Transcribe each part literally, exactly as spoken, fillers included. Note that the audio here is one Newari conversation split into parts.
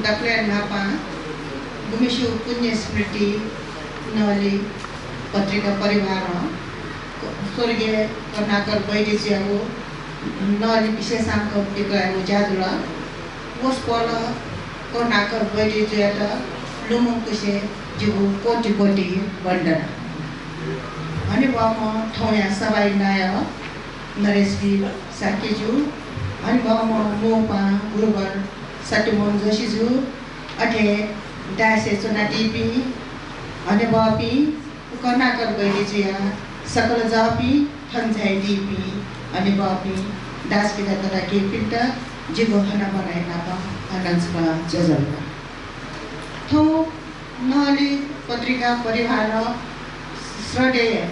दकलय् न्हापां गुम्हेस्यू पुण्य स्मृति नली पत्रिका परिवारं स्वर्गीय करुणाकर वैद्यजुयागु नली विशेषांक पिकयागु ज्याझ्वलय् वसपोल करुणाकर वैद्यजुयात लुमंकुसे जिगु कोटि कोटि वन्दना। हनेबहःम्ह थौंया सभाया नायः नरेश वीर शाक्यजु, हनेबहःम्ह मोहपां गुरुवर सत्यमोहन जोशीजु, अथे डायसय् च्वनादीपिं हनेबहःपिं, करुणाकर वैद्यजुया सकल जःपिं, थन झायादीपिं हनेबहःपिं दाजुकिजा तताकेहेँपिन्त जिगु हनाबनाया नाप हनाबना ज्वजलपा। थौं नली पत्रिका परिवारं श्रद्धेय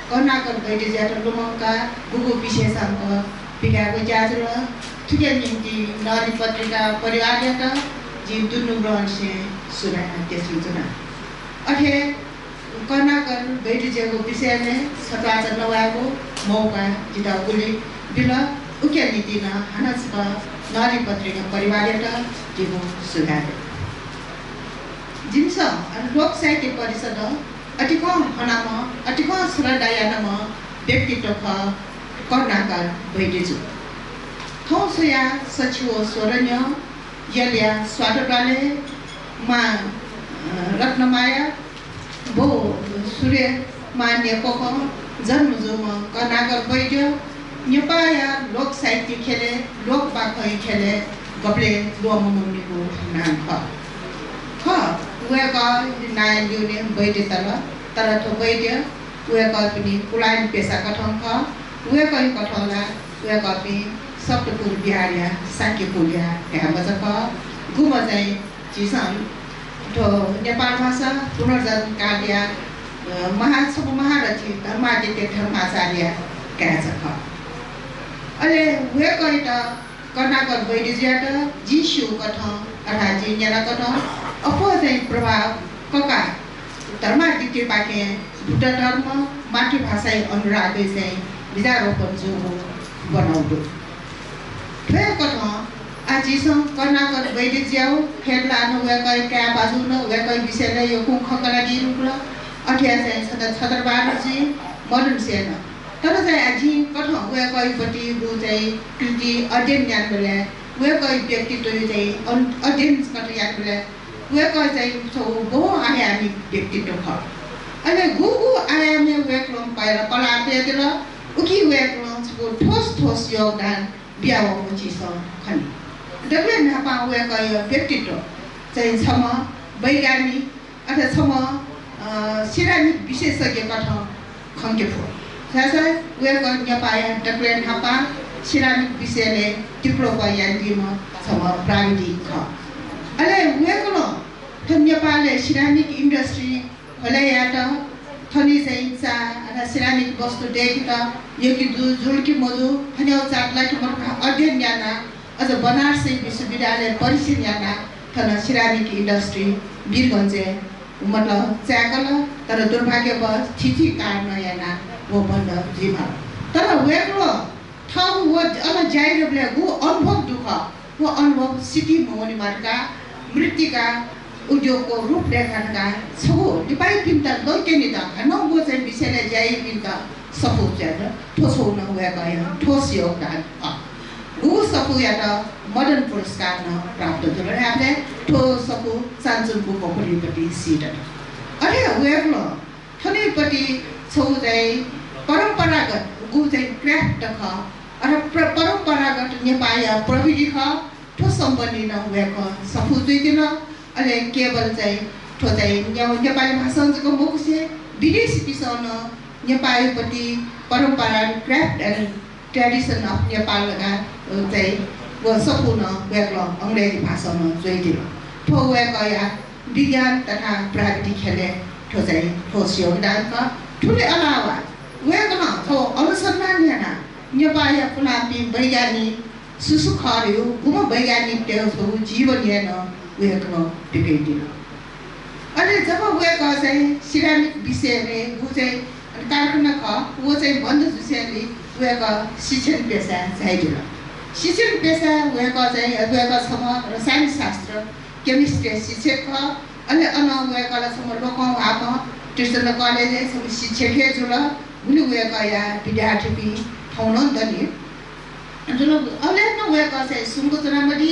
करुणाकर वैद्यजुयात लुमंकाः गुगु विशेषांक पिकायेगु ज्याझ्वलय् थुकिया निंतिं नली पत्रिका परिवारयात जिं दुनुगलंनिसें सुभाय् देछानाच्वना। अथे करुणाकर वैद्यजुयागु विषयलय् छत्वाःचा नवायेगु मौका जितः गुलि बिल, उकिया निंतिं नं हानं छकः नली पत्रिका परिवारयात जिगु सुभाय् दु। जिमिसं लोक साहित्य परिषदं अतिकं हनाम्ह, अतिकं श्रद्धा यानाम्ह व्यक्तित्व खः करुणाकर वैद्यजु। थौं स्वयाः सछि व स्मरणीय यलया स्वातःद्वालय् मां, अ, रत्नमाया, बौ सूर्यमान्य कोकं जन्म जूम्ह करुणाकर वैद्य नेपाःया लोक साहित्य ख्यलय्, लोक बाखंया ख्यलय् गबलें ल्वःमंनिगु नां खः। खः, वय्कः नांया ल्यूने वैद्य तल, तर थ्व वैद्य वय्कःपिनि कुलाःनि पेसा कथं खः। वय्कःया कथं ला वय्कःपिं सप्तपुर बिहारया शाक्यकुलया घाय्मचा खः। गुम्ह चाहिँ झीसं थ्व नेपाल भाषा पुनर्जन्म कालया, अ, महा-, छम्ह महारथी धर्मादित्य धर्माचार्यया घाय्चा खः। अले वय्कःयात करुणाकर वैद्यजुयात जिं स्यू कथं अथवा जिं न्यना कथं अप्वः चाहिँ प्रभाव कका धर्मादित्यपाखें बुद्ध धर्म, मातृभाषाया अनुरागय् चाहिँ बिजारोपण जूगु ब्वनागु दु। थ्व हे कथं आः झीसं करुणाकर वैद्यजुयागु खेत ला नं वय्कःया काय् बाजु नं वय्कःया विषयलय् यक्व खँ कनादीगु दु। अथे हे चाहिँ छता छतरबहादुरजुं, मदनसेनं। तर चाहिँ आः जिं कथं वय्कःयापतिगु चाहिँ कृति अध्ययन यानाबलय्, वय्कःया व्यक्तित्वया चाहिँ अन-, अध्ययन कथं यानाबलय् वय्कः चाहिँ छगू बहुआयामिक व्यक्तित्व खः। अले गुगु आयामय् वय्कलं पहल कलाः तयादिल, उकी वय्कलं छगू ठोस ठोस योगदान बियावःगु झीसं खनी। दकलय् न्हापां वय्कःया व्यक्तित्व चाहिँ छम्ह वैज्ञानिक अथवा छम्ह, अ, सिरामिक विशेषज्ञ कथं खंके फु। छाय्‌धाःसा वय्कः नेपाःया दकलय् न्हापां सिरामिक विषयलय् diploma यानादीम्ह छम्ह प्राविधिक खः। अले वय्कलं थ्व नेपालय् सिरामिक industry ह्वले यायेत, थन चाहिँ चा अथवा सिरामिक वस्तु दय्केत यःगु जू, जुल कि मजू, थन जात ला कि मदु धकाः अध्ययन यानाः, अझ बनारसय् विश्वविद्यालयय् परीक्षण यानाः थन सिरामिक industry वीरगञ्जय् मतलब चाय्‌कल, तर दुर्भाग्यवश थीथी कारणं यानाः व बन्द जुइमाल। तर वय्कलं थःगु व अन ज्या याइबलय् गु अनुभव दु खः, व अनुभव सितिं मवनेमा धकाः मृत्तिका उद्योगको रूपरेखा धकाः छगू लिपाइपिन्त लौक्यनेत हानं व चाहिँ विषयलय् ज्या याइपिन्त सफू च्वयादिल। थ्व छगू नं वय्कःया ठोस योगदान खः। व सफूयात मदन पुरस्कार नं प्राप्त जुल। अले थ्व सफू चान्चुन बुक अफ रेकर्डय् सिधल। अथे वय्कलं थनयापति छगू चाहिँ परम्परागत गु चाहिँ craft खः, अथवा प्र-, परम्परागत नेपाःया प्रविधि खः, थ्व सम्बन्धी नं वय्कलं सफू जुइदिल। अले केवल चाहिँ थ्व चाहिँ ने-, नेपाली भाषां जक मखुसे विदेशीपिसं नं नेपाःयापति परम्परा craft and tradition of Nepal धकाः, अ, चाहिँ व सफू नं वय्कलं अंग्रेजी भाषां नं च्वयादिल। थ्व वय्कःया विज्ञान तथा प्राविधिक ख्यलय् थ्व चाहिँ ठोस योगदान खः। थुलि अलावा वय्कलं थ्व अनुसन्धान यानाः नेपाःया पुलांपिं वैज्ञानिक सु सु खः धइगु, गुम्ह वैज्ञानिकतय्गु जीवन हे नं वय्कलं पिकयादिल। अले जब वय्कः चाहिँ सिरामिक विषयलय् गु चाहिँ कारखाना खः, व चाहिँ बन्द जुसेंलि वय्कः शिक्षण पेसाय् झायादिल। शिक्षण पेसाय् वय्‌कः चाहिँ, वय्‌कः छम्ह रसायन शास्त्र, chemistry शिक्षक खः। अले अनं वय्‌कः ला छम्ह लोकंह्वाःम्ह त्रिशूल कलेजय् छम्ह शिक्षक हे जुल। गुलि वय्‌कःया विद्यार्थीपिं थौं नं दनि। जुल, अले नं वय्‌कः चाहिँ सुम्क च्वनामदी।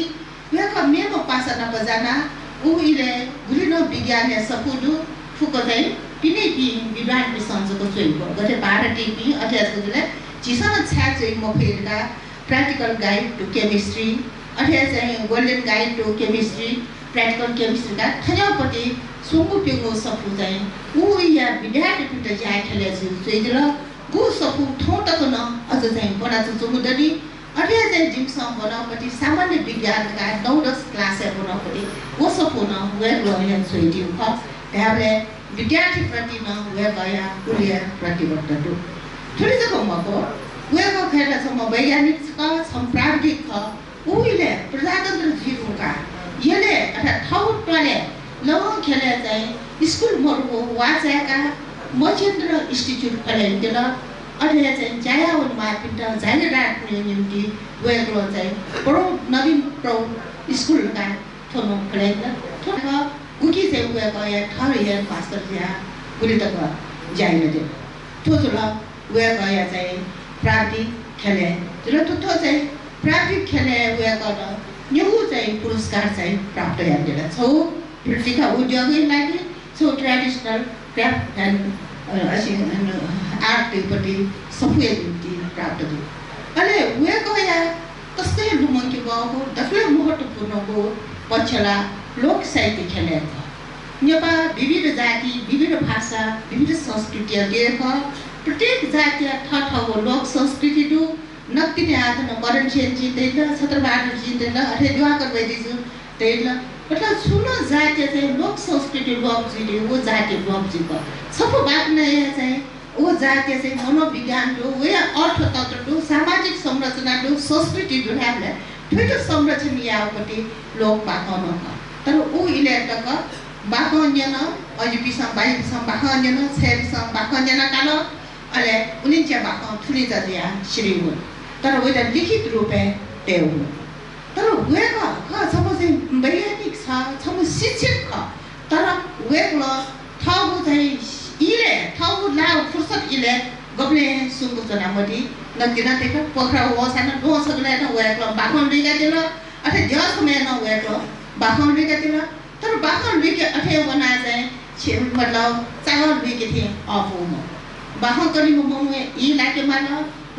वय्‌कः मेम्ह पासा नाप जानाः उ इलय् गुलि नं विज्ञानया सफू दु, फुक्क चाहिँ पिनेपिं विद्वानपिन्सं जक च्वइगु। गथे भारतीयपिं अथे जक जुल, झीसं नं छाय् च्वइ मफइ धकाः Practical Guide to Chemistry, अथे चाहिँ Golden Guide to Chemistry, Practical Chemistry का थज्याःपति स्वंगू प्यंगू सफू चाहिँ उया विद्यार्थीपिन्त ज्याय् ख्यलय् जुइ च्वइदिल। गु सफू थौं तक नं अझ चाहिँ ब्वनाच्वंच्वंगु दनि। अथे हे चाहिँ जिमिसं ब्वनापति सामान्य विज्ञान का नौ दस class-य् ब्वनापति व सफू नं वय्‌कलं हे च्वइदीगु खः। धायेबलय् विद्यार्थीप्रति नं वय्‌कःया उलि हे प्रतिबद्धता दु। थुलि जक मखु, वय्‌कः खः ला छम्ह वैज्ञानिक खः, छम्ह प्राविधिक खः। उ इलय् प्रजातन्त्र जुइ धुंकाः यलय् अर्थात् थःगु त्वालय् लवंख्यलय् चाहिँ स्कुल मदुगु वाःचाय्‌काः महेन्द्र Institute खोले यंकेल। अथे हे चाहिँ ज्या याः वनेमाःपिन्त जागिरदार खनेगु निंतिं वय्‌कलं चाहिँ प्रौढ, नवीन प्रौढ स्कुल धकाः थ्व नं खोले यंकेल। थ्व गुकी चाहिँ वय्‌कःया थःगु headmaster जुयाः गुलि तक ज्या यानादिल। थ्व जुल वय्‌कःया चाहिँ प्राविधिक ख्यलय् जुल। थ्व, थ्व चाहिँ प्राविधिक ख्यलय् वय्‌कलं निगू चाहिँ पुरस्कार चाहिँ प्राप्त यानादिल। छगू वृत्तिका उद्योगया लागि, छगू traditional craft and, अ, असे, अ, art धइपति सफूया निंतिं प्राप्त दु। अले वय्‌कःया तसकं लुमंके बहःगु दकलय् महत्त्वपूर्णगु पक्ष ला लोक साहित्य ख्यलय् खः। नेपाः विविध जाति, विविध भाषा, विविध संस्कृतिया देय् खः। प्रत्येक जातिया थःथःगु लोक संस्कृति दु। नकतिनि आः थन मदन सेनजुं धयादिल, छत्रबहादुरजुं धयादिल, अथे दिवाकर वैद्यजुं धयादिल। मतलब छुं नं जातिया चाहिँ लोक संस्कृति लोप जुइ धइगु, व जाति लोप जुइगु। छपु बाखनय् चाहिँ व जातिया चाहिँ मनोविज्ञान दु, वया अर्थतत्त्व दु, सामाजिक संरचना दु, संस्कृति दु धायेबलय् थुइत संरक्षण यायेगुपति लोक बाखं नं खः। तर उ इलय् तक बाखं न्यन, अजिपिसं, बाजिपिसं बाखं न्यन, छय्‌पिसं बाखं न्यना काल, अले उलिंच्या बाखं थुलिंचा जुयाः सिधइ वल। तर वइत लिखित रूपय् तये वल। तर वय्‌कः खः छम्ह चाहिँ वैज्ञानिक खः, छम्ह शिक्षक खः। तर वय्‌कलं थःगु चाहिँ इलय्, थःगु लाःगु फुर्सद इलय् गबलें सुम्क च्वनामदी। नकतिनि तक पोखरा वःसां नं ल्वहं छगलय् नं वय्‌कलं बाखं लुइकादिल। अथे द्यः छम्हय् नं वय्‌कलं बाखं लुइकादिल। तर बाखं लुइके अथे वनाः चाहिँ छि-, मतलब, चागः लुइके थें अःपु मखु। बाखं कनीम्ह मनूया ई लाके माल,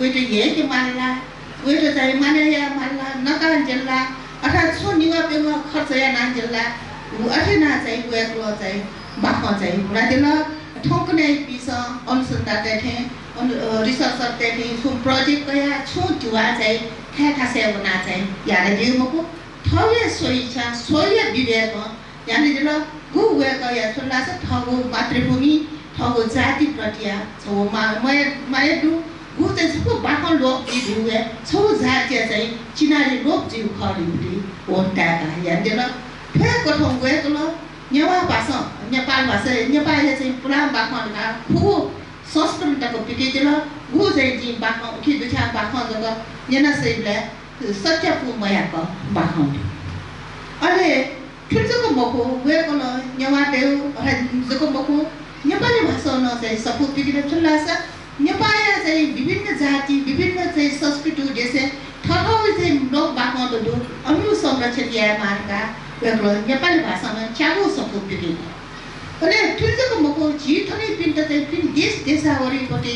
वइत ह्यय्‌के माल ला, वइत चाहिँ मानय् याये माल ला, नकाः जुल ला, अथवा छुं निगः प्यंगः खर्च यानाः जुल ला, उ अथे यानाः चाहिँ वय्‌कलं चाहिँ बाखं चाहिँ ब्वनादिल। थौंकन्हय्‌पिसं अनुसन्धानतय् थें, अनु-, अ, researcher-तय् थें छुं project कयाः छुं ध्वाः चाहिँ थाय् थासय् वनाः चाहिँ यानादीगु मखु। थःगु स्वइच्छा, स्वया विवेकं यानादिल। गु वय्‌कःया छुं धाःसा थःगु मातृभूमि, थःगु जातिप्रतिया छगू मा-, मया, माया दु। गु चाहिँ छपु बाखं लोप जुइ धुंगु हे छगू जातिया चाहिँ चिनारी लोप जुइगु खः धइगु वं ताय्‌काः यानादिल। थ्व हे कथं वय्‌कलं नेवाः भाषां, नेपाल भाषा, नेपाःया चाहिँ पुलां बाखं धकाः खुगू संस्करण तक पिकयादिल। गु चाहिँ जिं बाखं, उखे दुथ्याः बाखं जक न्यना सइबलय् सच्यापू मयाक बाखं दु। अले थुलि जक मखु, वय्‌कलं नेवाःतय्‌गु जक मखु, नेपाली भाषां नं चाहिँ सफू पिकयादिल। छुं धाःसा नेपाःया चाहिँ विभिन्न जाति, विभिन्न चाहिँ संस्कृति देशय् थःथःगु चाहिँ लोक बाखं दु, अमिगु संरक्षण यायेमाः धकाः वय्‌कलं नेपाली भाषां नं च्यागू सफू पिकयादिल। अले थुलि जक मखु, झी थनिंपिन्त चाहिँ पिने देश देशावरीपति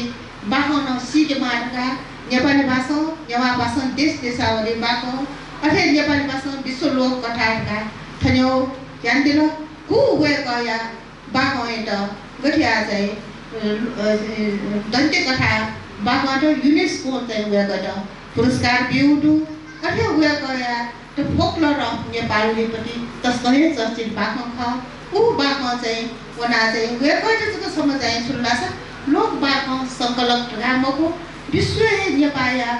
बाखं नं सीकेमाः धकाः नेपाली भाषां, नेवाः भाषां देश देशावरी बाखं, अथे नेपाली भाषां विश्व लोक कथा धकाः थज्याःगु यानादिल। गु वय्‌कःया बाखंयात गथे याः चाहिँ, अ, अ, दन्त्य कथा बाखंयात UNESCO-ं चाहिँ वय्‌कःयात पुरस्कार ब्यूगु दु। अथे वय्‌कःया The Folklore of Nepal धइपति तसकं हे चर्चित बाखं खः। उ बाखं चाहिँ वनाः चाहिँ वय्‌कःयात जक छम्ह चाहिँ छुं धाःसा लोक बाखं संकलक धकाः मखु, विश्वय् नेपाःया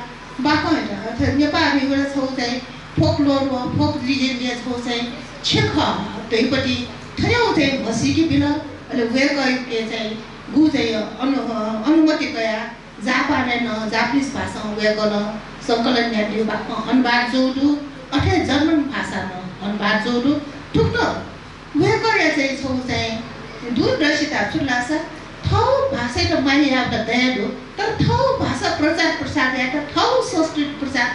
बाखंयात, अर्थात् नेपाः धइगु ला छगू चाहिँ folklore व folk legend-या छगू चाहिँ छेँ खः धइपति थज्याःगु चाहिँ म्हसीके बिल। अले वय्‌कःयाके चाहिँ गु चाहिँ अनु-, अ, अनुमति कयाः जापानय् नं जापानिज भाषां वय्कलं संकलन यानादीगु बाखं अनुवाद जूगु दु, अथे जर्मन भाषां नं अनुवाद जूगु दु। थुकथं वय्कःया चाहिँ छगू चाहिँ दूरदर्शिता छु धाःसा थःगु भाषायात माया यायेत दया दु, तर थःगु भाषा प्रचार प्रसार यायेत, थःगु संस्कृति प्रचार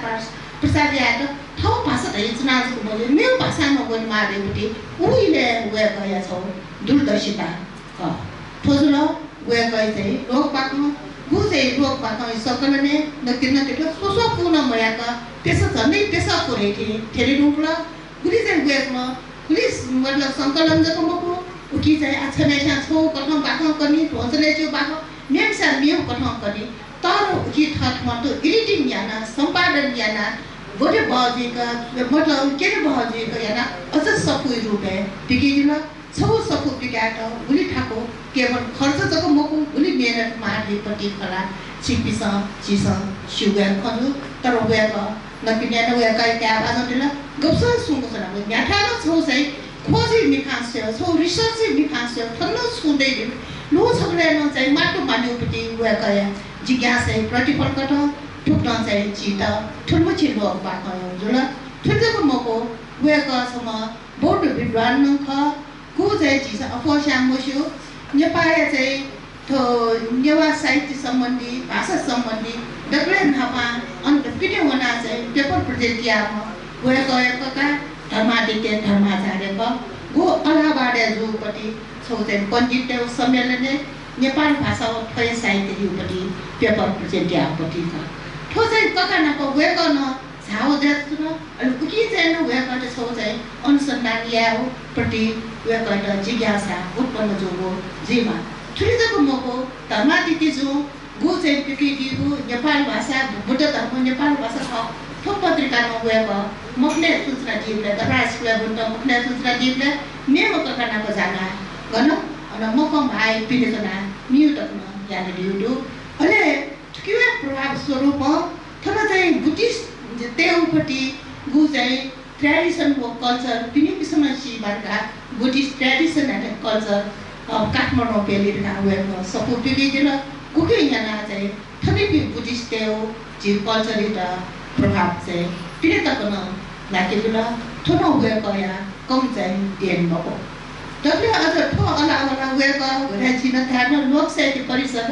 प्रसार यायेत थःगु भाषा धयाच्वना जक मजू, मेगु भाषां नं वनेमाः धइगु पति उ इलय् वय्कःया छगू दूरदर्शिता खः। थ्व जुल वय्कःया चाहिँ लोकबाखं। गु चाहिँ लोकबाखंया संकलनय् नकतिनि नकतिनि स्वस्वपू नं मयाक प्यसः झन्डै प्यसः पुरय् थें थ्यने धुंकल। गुलि चाहिँ वय्कलं गुलि मतलब संकलन जक मखु, उकी चाहिँ आः छम्हस्यां छगू कथं बाखं कनी, ध्वंसलय् च्वय् बाखं, मेम्हस्यां मेगु कथं कनी। तर उकी थःथम्हं तुं editing यानाः, सम्पादन यानाः, गथे बहःजुइक, मतलब केने बहःजुइक यानाः अझ सफूया रूपय् पिकयादिल। छगू सफू पिकायेत गुलि थाकु केवल खर्च जक मखु, गुलि मेहनत माः धइगु पति खँ ला छिकपिन्सं झीसं स्यूगु हे खँ दु। तर वय्कः नकतिनि नं वय्कःया काय् बाजं दिल। गबसं सुंक च्वनागु न्ह्याथाय् नं छगू चाहिँ खोजी मिखां स्वयेगु, छगू research मिखां स्वयेगु, थन नं छुं दइ धइगु, लुगु छगलय् नं चाहिँ मात्तु माःनिगु पति वय्कःया जिज्ञासाया प्रतिफल कथं थुकथं चाहिँ झीत थुलिमछि लोकबाखं जुल। थुलि जक मखु, वय्कः छम्ह बौद्ध विद्वान नं खः। गु चाहिँ झीसं अप्वःस्यां मस्यू, नेपाःया चाहिँ थ्व नेवाः साहित्य सम्बन्धी, भाषा सम्बन्धी दकलय् न्हापां अन पिने वनाः चाहिँ paper present याःम्ह वय्कःया कका धर्मादित्य धर्माचार्य खः। गु अलाहाबादय् जूगु पति छगू चाहिँ पण्डिततय्गु सम्मेलनय् नेपाल भाषा व थ्वया साहित्य धइगु पति paper present याःगु पति खः। थ्व चाहिँ कका नाप वय्कः नं झाःगु जुयाच्वन। अले उकी चाहिँ नं वय्कःयात छगू चाहिँ अनुसन्धान यायेगु प्रति वय्कःयात जिज्ञासा उत्पन्न जूगु जुइमाः। थुलि जक मखु, धर्मादित्यजुं गु चाहिँ पिकयादीगु नेपाल भाषा, बुद्ध धर्म नेपाल भाषा थ्व, थ्व पत्रिका नं वय्कः मखनय् च्वनाच्वनादीबलय्, दबरास क्लबं नं मखनय् च्वनाच्वनादीबलय् मेम्ह कका नाप जानाः गन अन मखं भाय् पिने च्वनाः म्यू तक नं यानादीगु दु। अले थुकिया प्रभाव स्वरूपं थन चाहिँ Buddhist तय्गु पति गु चाहिँ tradition व culture पिनिपिन्सं नं सीमाः धकाः Buddhist tradition and culture of Kathmandu Valley धकाः वय्कलं सफू पिकयादिल। गुकिं यानाः चाहिँ थनिपिं Buddhist तय्गु झी culture-यात प्रभाव चाहिँ पिने तक नं लाकेबिल। थ्व नं वय्कःया कम चाहिँ देन मखु। दकलय् अझ थ्व अलावला वय्कः घोडाय् चिना धायेमा लोक साहित्य परिषद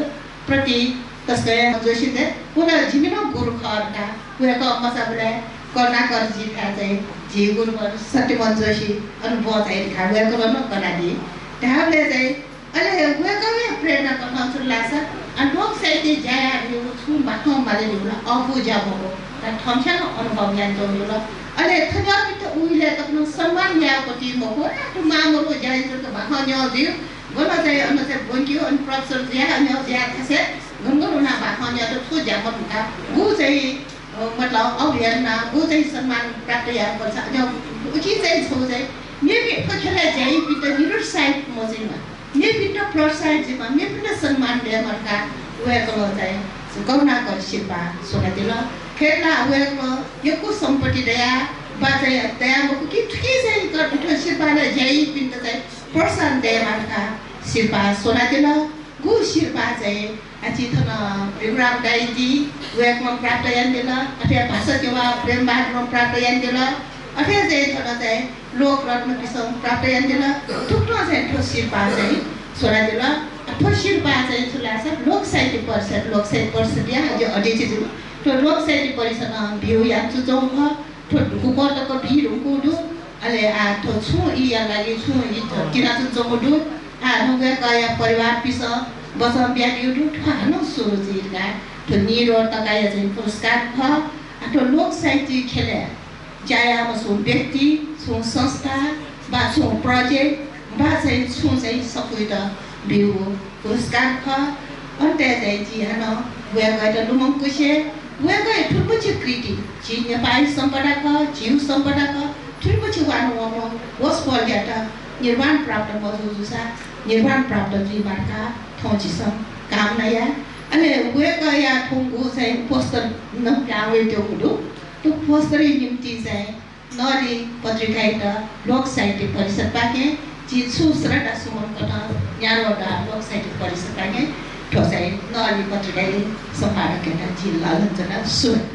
प्रति तसकं हे जोशी दे। व ला जिमि नं गुरु खः धकाः वय्कः मचाबलय् करुणाकर जीथाय् चाहिँ झी गुरुवर सत्यमोहन जोशी अन ब्वंचाइ धकाः वय्कलं नं कनादी। धाःबलय् चाहिँ अले वय्कःया प्रेरणा कथं छु धाःसा, अ, लोक साहित्य ज्या यायेगु छुं बाखं माले धइगु ला अःपु ज्या मखु, तर थम्हस्यां नं अनुभव यानाच्वंगु जुल। अले थज्याःपिन्त उइलय् तक नं सम्मान यायेगु पति मखु, अ, थ्व मांमरुगु ज्या यानाच्वंगु बाखं न्यं जुइ। गन चाहिँ अन चाहिँ ब्वंकेगु, अन professor जुयाः अन ज्या थासय् गन गन वनाः बाखं न्यंकेगु, थ्व ज्या मदु धकाः गु चाहिँ, अ, मतलब अभियान यानाः गु चाहिँ सम्मान प्राप्त यायेगु खःसा, अन उकी चाहिँ छगू चाहिँ मेपिं थ्व ख्यलय् ज्या याइपिन्त निरुत्साहित मजुइमा, मेपिन्त प्रोत्साहित जुइमा, मेपिन्त सम्मान दयेमा धकाः वय्कलं चाहिँ करुणाकर सिरपाः स्वनादिल। खय्‌ला वय्कलं यक्व सम्पत्ति दयाः वा चाहिँ दयाः मखु कि थुकी चाहिँ क-, थ्व सिरपाःया ज्या याइपिन्त चाहिँ प्रोत्साहन दयेमा धकाः सिरपाः स्वनादिल। गु सिरपाः चाहिँ आः झी थन भिखुराम दाइजं वय्कलं प्राप्त यानादिल, अथे भाषा नेवाः प्रेमबहादुरं प्राप्त यानादिल, अथे चाहिँ थन चाहिँ लोकरत्नपिन्सं प्राप्त यानादिल। थुकथं चाहिँ थ्व सिरपाः चाहिँ स्वनादिल। आः थ्व सिरपाः चाहिँ छु धाःसा लोक साहित्य परिषद, लोक साहित्य परिषदया अझ अध्यक्ष जु। थ्व लोक साहित्य परिषदं बिउ यानाच्वंगु खः। थ्व धुकुपं तक बी धुंकूगु दु। अले आः थ्व छुं ईया लागि छुं ई थ-, तिनाच्वंगु दु। आः नं वय्कःया परिवारपिन्सं वचं बियादीगु दु। थ्व हानं सुरु जुइ धकाः थ्व नीरोध तकाया चाहिँ पुरस्कार खः। आः थ्व लोक साहित्य ख्यलय् ज्या याःम्ह छुं व्यक्ति, छुं संस्था, वा छुं project, वा चाहिँ छुं चाहिँ सफूयात बिउ पुरस्कार खः। अन्तय् चाहिँ झी हानं वय्कःयात लुमंकुसे, वय्कःया थुलिमछि कृति, झी नेपाःया सम्पदा खः, झीगु सम्पदा खः, थुलिमछि वाना वंम्ह वसपोलयात निर्वाण प्राप्त मजू जूसा निर्वाण प्राप्त जुइमा धकाः थौं झीसं कामना याये। अले वय्कःया थौंगु चाहिँ poster नं पिहां वयातःगु दु। थ्व poster-या निंतिं चाहिँ नली पत्रिकायात लोक साहित्य परिषदपाखें झी छु श्रद्धा सुमन कथं न्यारो दा लोक साहित्य परिषदपाखें चाहिँ नली पत्रिकाया सम्पादकयात जिं लःल्हाना च्वना। सुभाय्।